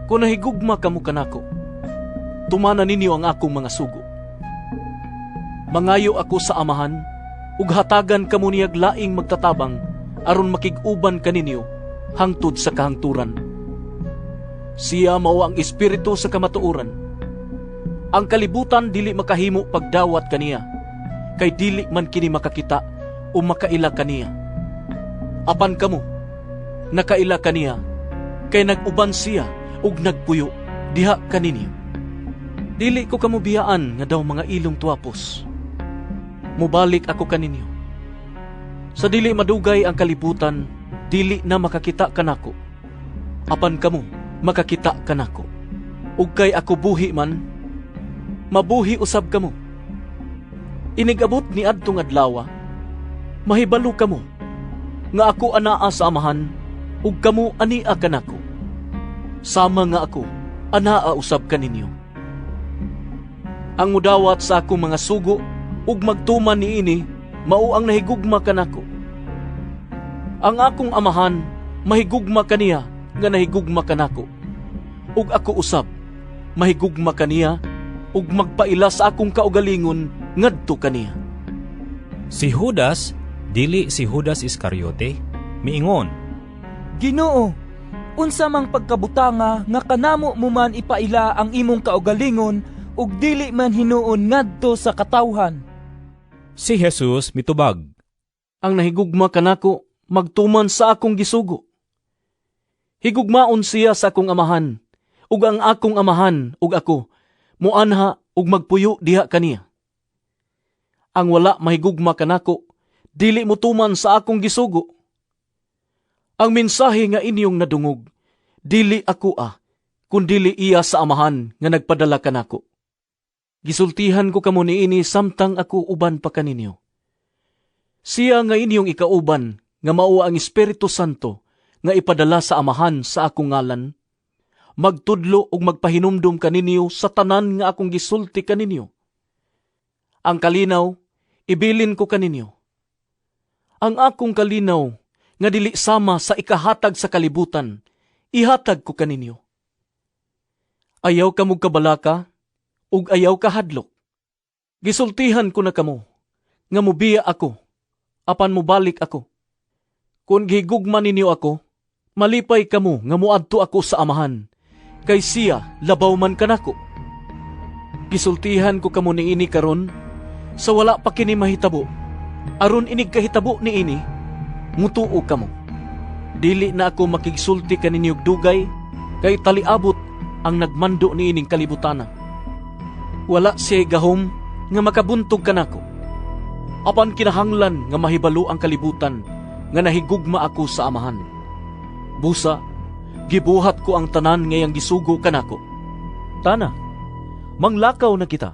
Kung nahigugma kamo kanako, tumana ninyo ang akong mga sugo. Mangayo ako sa Amahan, ug hatagan kamo niyag laing magtatabang aron makig-uban kaninyo hangtod sa kahangturan. Siya mao ang Espiritu sa kamatuoran. Ang kalibutan dili makahimo pagdawat kaniya, kay dili man kini makakita o makaila kaniya. Apan kamo, nakaila kaniya, kay nag-uban siya ug nagpuyo diha kaninyo. Dili ko kamo biyaan nga daw mga ilong tuwapos. Mubalik ako kaninyo. Sa dili madugay ang kalibutan, dili na makakita kanako. Apan kamo, makakita kanako. Ug kay ako buhi man, mabuhi usab kamo. Inigabot ni adtong adlaw, mahibalo kamo nga ako anaa sa Amahan ug kamo ania kanako, sama nga ako anaa usab kaninyo. Ang mudawat sa akong mga sugo ug magtuman niini mao ang nahigugma kanako. Ang akong Amahan mahigugma kaniya nga nahigugma kanako. Ug ako usab mahigugma kaniya ug magpaila sa akong kaugalingon ngadto kaniya. Si Judas, dili si Judas Iscariote, miingon, "Ginoo, unsa mang pagkabutanga nga kanamo mo man ipaila ang imong kaugalingon ug dili man hinuon ngadto sa katawhan?" Si Jesus mitubag, "Ang nahigugma kanako magtuman sa akong gisugo. Higugmaon siya sa akong Amahan, ug ang akong Amahan ug ako muanha ug magpuyo diha kaniya. Ang wala mahigugma kanako dili motuman sa akong gisugo. Ang mensahe nga inyong nadungog, dili ako kundili iya sa Amahan nga nagpadala kanako. Gisultihan ko kamo niini samtang ako uban pa kaninyo. Siya nga inyong ikauban, nga mao ang Espiritu Santo nga ipadala sa Amahan sa akong ngalan, magtudlo ug magpahinumdom kaninyo sa tanan nga akong gisulti kaninyo. Ang kalinaw ibilin ko kaninyo. Ang akong kalinaw nga dili sama sa ikahatag sa kalibutan, ihatag ko kaninyo. Ayaw kamo kabalaka ug ayaw kahadlok. Gisultihan ko na kamo nga mubiya ako, apan mubalik ako. Kung gihigugma ninyo ako, malipay kamo nga muadto ako sa Amahan, kay siya labaw man kanako. Gisultihan ko kamo niini karon sa wala pa kini mahitabo, aron inig kahitabo niini, mutuo kamo. Dili na ako makigsulti kaninyo og dugay, kay taliabot ang nagmando niining kalibutana. Wala siya gahom nga makabuntog kanako. Apan kinahanglan nga mahibalo ang kalibutan nga nahigugma ako sa Amahan. Busa, gibuhat ko ang tanan nga iyang gisugo kanako. Tana, manglakaw na kita."